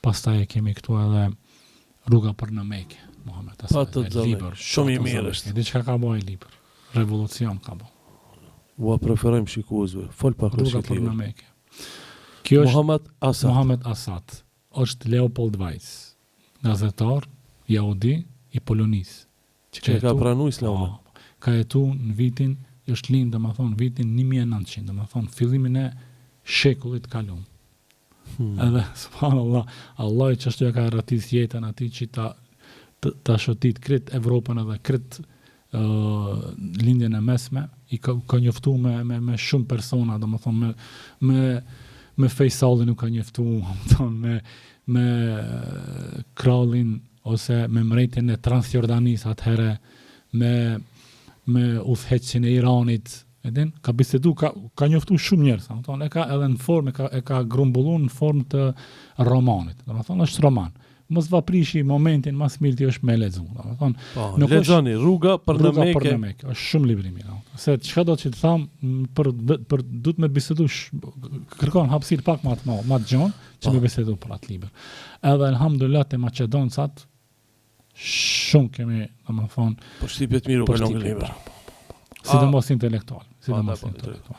Pastaj e kemi këtu edhe Rruga për në Mekë, Muhamet Asad. Pa të libër. Shumë i mirë është. E di çka ka bo ai libër. Revolucion ka bo. Ua preferojmë shikuesve. Fol pak për Rruga për në Mekë. Kjo është Muhamet Asad. Muhamet Asad. Është Leopold Weiss, gazetar jahudi i Polonisë. Që ka, ka pranu islamin. Po, ka jetu në vitin, është lind, domethonë, vitin 1900, domethonë, fillimin e shekullit kalum. Hmm. Edhe, subhanallah, Allahu qashtu ja ka arratis jetën atij që ta, ta, ta shëtit krejt Evropën edhe krejt uh, lindjen e mesme, i ka, ka njoftu me, me, me shumë persona, domethonë, me, me, me Fejsalin u ka njoftu, domethonë, me, me kralin ose me mbretin e Transjordanisë atëherë, me, me udhëheqësin e Iranit, E din, ka bisedu, ka, ka njoftu shumë njerëz, domethonë, e ka edhe në formë, e ka, e ka grumbullu në formë të romanit, domethonë, është roman. Mos va prishi momentin, ma s'mirti është me lexu, domethonë. Po, nuk lexoni, rruga për në Mekë. Rruga për në Mekë, është shumë libër i mirë. Se çka do që të tham, për, për, duhet me bisedu, sh, kërkon hapësirë pak ma të madhe, ma të gjonë, që po. me bisedu për atë libër. Edhe, alhamdulillah, te maqedoncat, Shumë kemi, domethonë... Përshtypje të mirë u kalon libër. Po, po, po. Sidomos intelektual. Sidomos intelektual.